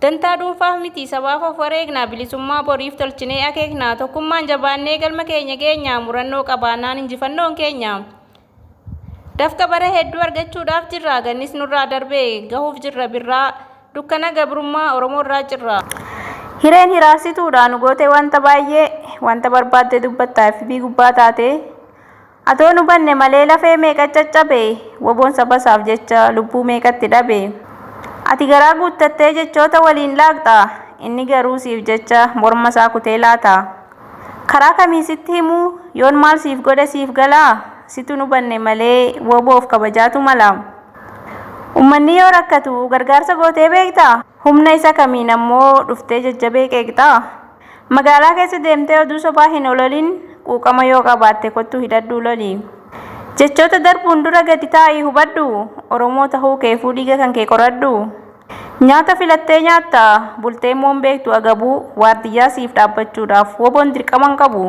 Dantaa dhuunfaaf miti sabaaf of wareegna, bilisummaa boriif tolchinee akeekna, tokkummaan jabaannee galma keenya geenya, murannoo qabaannaan injifannoon keenya. Dafqa bara hedduu argachuudhaaf jirra, gannis nurraa darbee gahuuf jirra birraa, dukkana gabrummaa Oromoorraa cirra. Hireen hiraarsituudha nu goote wanta baay'ee, wanta barbaadde dubbatta fb gubbaa taatee. Atoo nu banne malee lafee meeqa caccabe, woboon sabasaaf jecha lubbuu meeqatti dhabe. Ati garaa guuttattee jechoota waliin laaqxa, inni garuu siif jecha morma isaa kutee laata. Karaa kamiin sitti himuu, yoon maal siif godhe siif galaa, situ nu banne malee woboof kabajaatu mala. Ummanni yoo rakkatu gargaarsa gootee beektaa? Humna isa kamiin ammoo dhuftee jajjabee qeeqxaa? Magaalaa keessa deemtee oduu sobaa hin ololin, quuqama yoo qabaatte kottuu hidhadhuu loli. Jechoota darbuun dura gadi taa'ii hubadhu, Oromoo tahuu keefuu dhiiga kan kee qoradhu. Nyaata filattee nyaatta, bultee immoo hin beektu agabuu, waardiyyaa siif dhaabbachuudhaaf woboon dirqama hin qabu.